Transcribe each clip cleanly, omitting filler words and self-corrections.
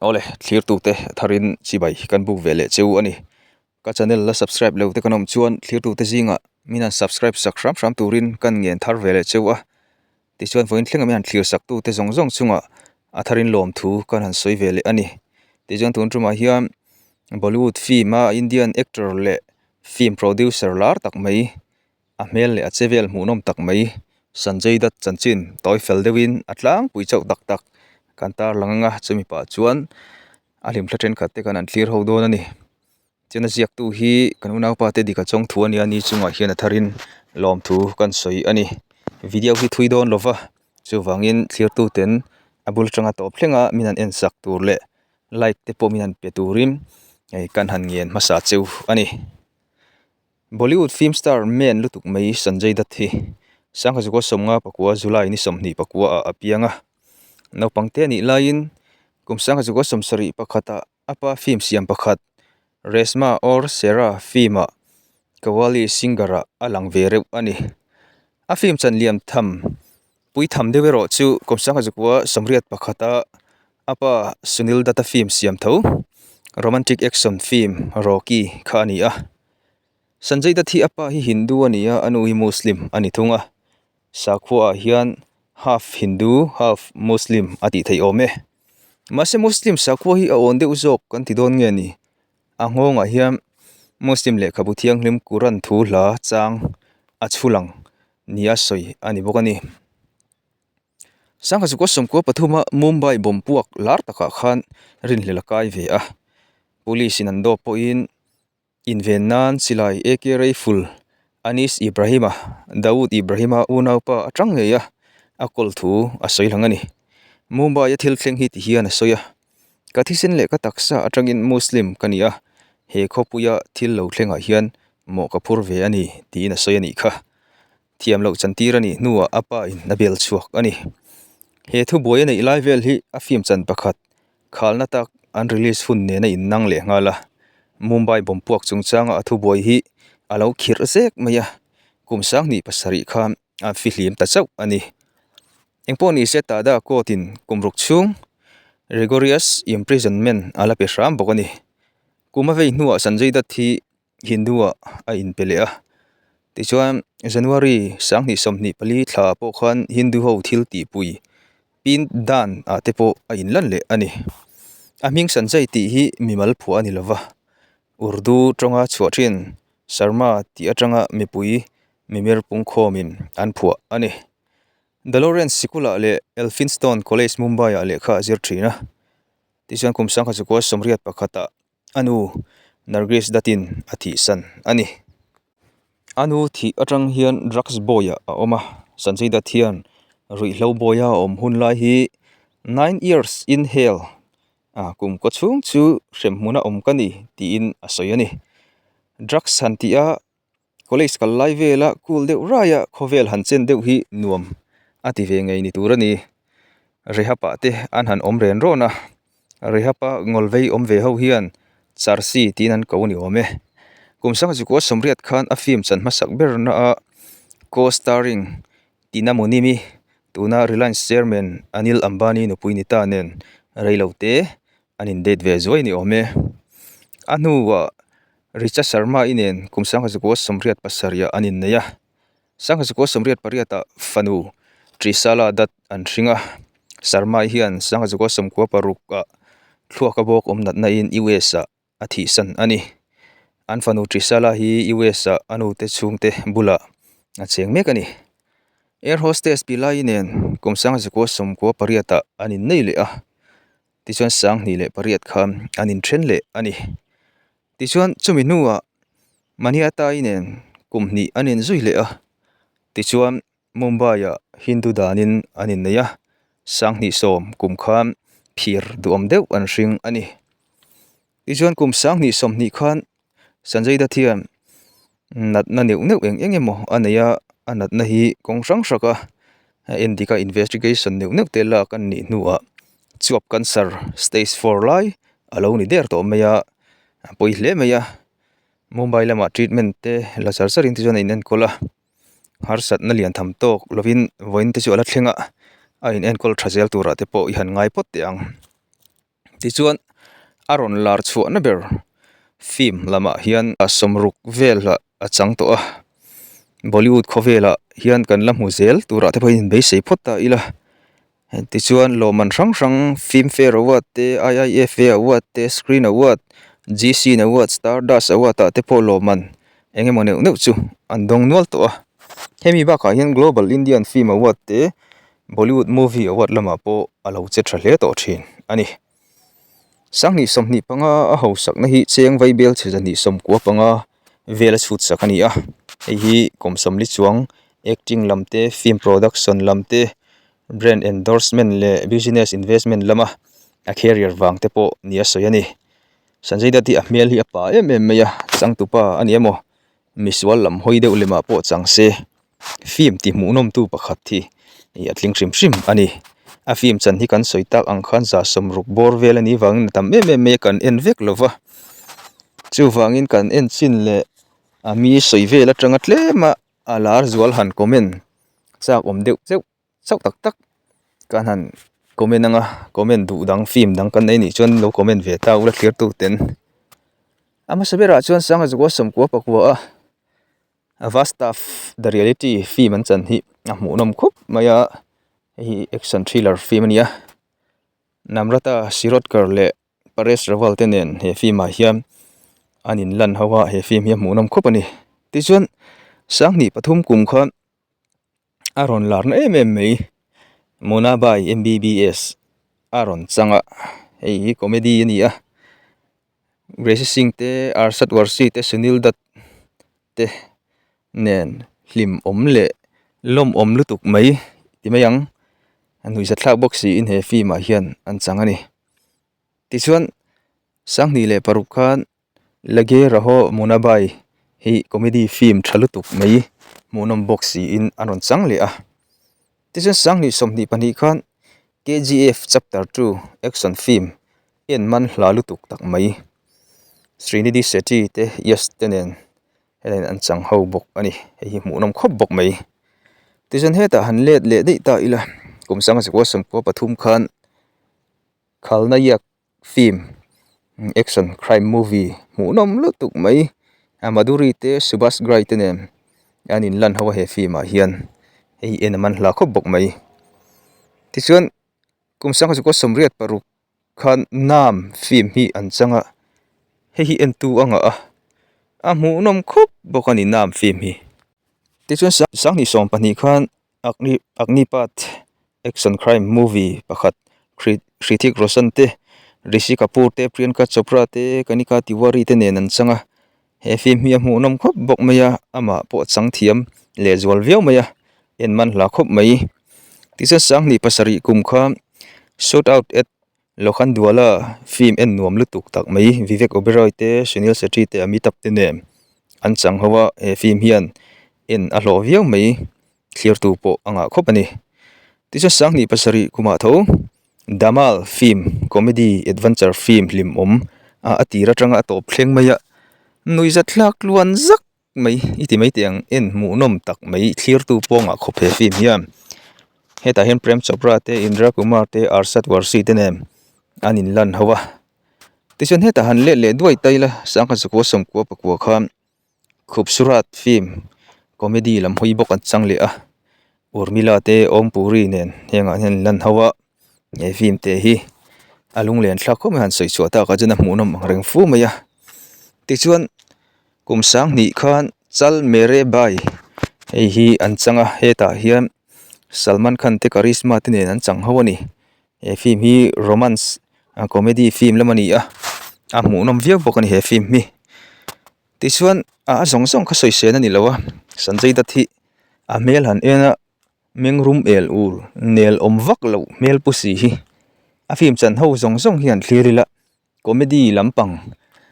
Awle, thlirtute tharin chibai kan buk ve leh cheu a ni. Ka channel la subscribe lo te kan awm chuan thlirtute zingah min han subscribe sak hram hram turin kan ngen thar ve leh cheu a. Tichuan vawiin thlengah min han thlir sak tute zawng zawng chungah a tharin lawmthu kan han sawi ve leh a ni. Tichuan tun tumah hian Bollywood film a Indian actor leh film producer lar tak mai A hmel leh a che vel hmuhnawm tak mai. Sanjay Dutt chanchin tawi fel deuhin a tlangpui chauh tak tak kan tarlang ang a, chumi pah chuan a hlimthla thenkhat te khan an thlir ho dawn a ni. Chuan a ziaktu hi kan unaupa te dika chawng thu a nia ni chungah hian a tharin lawmthu kan sawi a ni. Video hi thui dawn lova chuvangin thlirtu ten a bul atanga tawp thlenga min han en sak tur leh like te pawh min han pe turin hei kan han ngen hmasa cheu a ni. Bollywood film star men lutuk mai Sanjay Dutt hi Sangha Zukua 50 pakua July ni 20 pakua ah a piang a. Naupang te anih laiin kum Sangha Zukua 71 ah a pa film siam pakhat Reshma Aur Sera film ah Qawwali singer ah a lang ve reuh a ni. A film chan liam tham pui tham deuh erawh chu kum Sangha Zukua 81 ah a pa Sunil Dutt-a film siam tho romantic action film Rocky kha a ni a. Sanjay Dutt hi a pa hi Hindu a ni a, a nu hi Muslim a ni thung a. Sakhua ah hian half Hindu half Muslim a tih theih awm e. Mahse Muslim sakhua hi a awn deuh zawk kan ti dawn nge ni? A nghawngah hian Muslim lehkhabu thianghlim Quran thu hla chang a chhulang nia sawi a ni bawk a ni. Sangha Zukua 93 a Mumbai bomb puak lar takah khan rinhlel a kai ve a. Police in an dawp pawhin Inven nan silai AK Rifle Anis Ibrahim-a, Dawood Ibrahim-a unaupa atang ngei a, a kawl thu a sawi lang a ni. Mumbai-a thil thleng hi ti hian a sawi a, Ka thisen leh ka taksa atangin Muslim ka ni a, he khawpuia thil lo thlengah hian mawh ka phur ve a ni, tiin a sawi a nih kha. Thiam loh chantir a nih hnuah a pa in a bel chhuak a ni. He thubuai a neih lai vel hi a film chan pakhat khalna tak an release hun nen a innang leh nghal a. Mumbai bomb puak chungchanga a thubuai hi a lo khirh zek mai a, kum 27 khan a fihlim ta chauh a ni. Engpawh ni se Tada court in kum ruk chhung rigorous imprisonment a la pe hram bawk a ni. Kum a vei hnuah Sanjay Dutt hi Hindu-ah a inpe leh a. Tichuan, January 2024 thla pawh khan Hindu ho thil tihpui Pind Dan ah te pawh a inlan leh a ni. A hming Sanjay tih hi mimal phuah a ni lova, Urdu tawnga chhuah thin Sharma tih atanga mipui mimir pungkhawmin an phuah a ni. The Lawrence Sikulah leh Elphinstone College Mumbai-ah lehkha a zir thin a. Tichuan kum 1981 ah A nu Nargis Dutt-in a thihsan a ni. A nu thih atang hian drugs bawiah a awm a, Sanjay Dutt hian ruihhlo bawia a awm hun lai hi nine years in hell, a kum kaw chhung chu hremhmun a awm ka ni tiin a sawi a ni. Drugs han tih a College kal lai vela cool deuh raia khawvel han chen deuh hi nuam a ti ve ngei ni tur a ni. Rehab ah te an han awm ren rawn a, Rehab a ngawlvei awm ve ho hian Charsi tiin an ko a ni awm e. Kum sangha zikua 80 khan a film chan hmasak ber na a co-starring Tina Munimi tuna Reliance chairman Anil Ambani nupui ni ta nen reilo te an in date ve zuai ni awm e. A hnuah Richa Sharma i nen kum 1987 ah an innei a, 1988 ah fanu Trishala Dutt an hring a. Sharma i hian 1996 ah thluaka bawk awm natna in US ah a thihsan a ni. An fanu Trishala hi US ah a nute chhungte bulah a cheng mek a ni. Air hostess Pillai nen kum 1998 ah an innei leh a. Tichuan 2008 khan an inthen leh a ni. Tichuan chumi hnuah Maniatai nen kum hnih an inzui leh a. Tichuan Mumbai-ah Hindu danin an innei a, 2010 kum khan phir duhawm deuh an hring a ni. Tichuan kum 2020 khan Sanjay Dutt hian natna neuh neuh eng eng emaw a nei a, a natna hi kawng hrang hrang a endik a investigation neuh neuh te lak an nih hnuah chuap cancer stage four lai a lo ni der tawh mai a, a pawi hle mai a, Mumbai lamah treatment te la char char in tichuan a inenkawl a, harsatna lian tham tawk lovin vawiin te chu a la thleng a, a inenkawl tha zel turah te pawh i han ngai phawt teh ang. Tichuan a rawn lar chhuahna ber film lamah hian sawmruk vel a chang tawh a, Bollywood khawvelah hian kan la hmu zel turah te pawhin beisei phawt ta ila. Tichuan lawmman hrang hrang Filmfare Award te, IIFA Award te, Screen Award, Zee Cine Award, Stardust Award ah te pawh lawmman eng emaw neuh neuh chu an dawng nual tawh a. Hemi bakah hian Global Indian Film Award te, Bollywood Movie Award lamah pawh a lo che tha hle tawh thin a ni. Sanghnih 25 a hausakna hi cheng vaibel chhe zahnih 95 vela chhut sak a ni a. Hei hi kum 40 chuang acting lam te, film production lam te, brand endorsement leh business investment lama a career vang te pawh ni a sawi a ni. Sanjay Dutt hi a hmel hi a pa em em mai a, changtupa a ni emaw misual lam hawi deuh lemah pawh chang se film ti hmuhnawm tu pakhat hi ih a tling hrim hrim a ni. A film chan hi kan sawi tak ang khan 60 bawr vel a nih vangin a tam em em mai a kan en vek lo va, chuvangin kan en chin leh a mi sawi vel atanga tlem a a lar zual han comment chak awm deuh cheuh chauh tak tak kan han comment anga comment duh dang film dang kan nei nih chuan lo comment ve ta ula thlir tu ten a hmasa berah chuan sanga zakua sawmkua pakua a Vastav the reality film an chan hi a hmuhnawm khawp mai a hei hi action thriller film a ni a Namrata Shirodkar leh Paresh Rawal te nen he film ah hian an inlan ho a he film hi a hmuhnawm khawp a ni tichuan sanghnih pathum kum khan a rawn larna em em mai Munna Bhai M_B_B_S a rawn chang a hei hi comedy a ni a Gracy Singh te Arshad Warsi te Sunil Dutt te nen hlim awm leh lawmawm lutuk mai ti mai ang a nuihzathlak bawk siin he film ah hian an chang a ni. Tichuan 2006 khan Lage Raho Munna Bhai hi comedy film tha lutuk mai hmuhnawm bawk siin a rawn chang leh a. Tichuan 2022 khan KGF Chapter 2 action film en man hla lutuk tak mai Srinidhi Shetty te Yash te nen hetiang an chang ho bawk a ni. Hei hi hmuhnawm khawp bawk mai. Tichuan hetah han let leh daih ta ila kum 1993 khan Khalnayak film action crime movie hmuhnawm lutuk mai a Madhuri te Subhash Ghai te nen an in lan ho a he film ah hian hei en a man hla khawp bawk mai tichuan kum 1986 khan Naam film hi an chang a hei hi entu a ngah a a hmuhnawm khawp bawk a ni Naam film hi tichuan 2012 khan Agni Agnipath action crime movie pakhat Hrithik Roshan te, Rishi Kapoor te, Priyanka Chopra te, Kanika Tiwari te nen an chang a. He film hi a hmuhnawm khawp bawk mai a, amah pawh a chang thiam lehzual viau mai a, en man hla khawp mai. Tichuan 2007 kum kha Shoot Out At Lokhandwala film en nuam lutuk tak mai Vivek Oberoi te, Sunil Shetty te, Amitabh te nen an chang ho a, he film hian en a hlawh viau mai, thlirtu pawh a ngah khawp a ni. Tichuan 2007 kumah tho Dhamaal film comedy adventure film hlimawm a tir atanga a tawp thleng mai a, nuihzatthlak tluan zak mai i ti mai teh ang en hmuhnawm tak mai thlirtu pawngah khawp he film hian hetah hian Prem Chopra te Indira Kumar te Arshad Warsi te nen an in lan ho a tichuan hetah han let leh duai ta ila sangha zakua sawmkua pakua khan Khubsurat film comedy lam hawi bawk an chang leh a Urmila te Om Puri nen hengah hian an lan ho a he film te hi a lunglen thlak khawp mai a han sawi chhuah takah chuan a hmuhnawm ang reng fu mai a tichuan. Kum 2000 khan Chal Mere Bhai hei hi an chang a hetah hian Salman Khan te Karisma te nen an chang ho a ni he film hi romance comedy film lam a ni a a hmuhnawm viau bawk a ni he film hi tichuan a zawng zawng kha sawisel a ni lo a Sanjay Dutt hi a hmel han en a meng rum el ul nel awm vak loh hmel pu si hi a film chan ho zawng zawng hi an thlir ila. Comedy lampang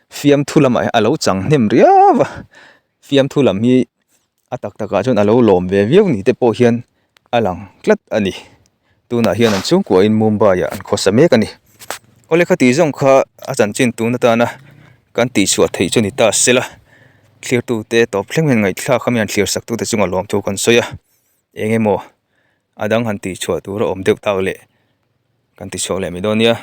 fiamthu lamah hian a lo chang hnem riau a, fiamthu lam hi a tak takah chuan a lo lawm ve viau ni te pawh hian a lang tlat a ni. Tunah hian an chhungkuahin Mumbai ah an khawsa mek a ni. Awle khati zawng kha a chanchin tun atana kan tihchhuah theih chu ni ta sela, thlirtute tawp thleng hian ngaihthlak a mi an thlir saktute chunga lawmthu kan sawi a, eng emaw a dang han tihchhuah tur a awm deuh tak leh kan tichhuak leh mai dawn nia.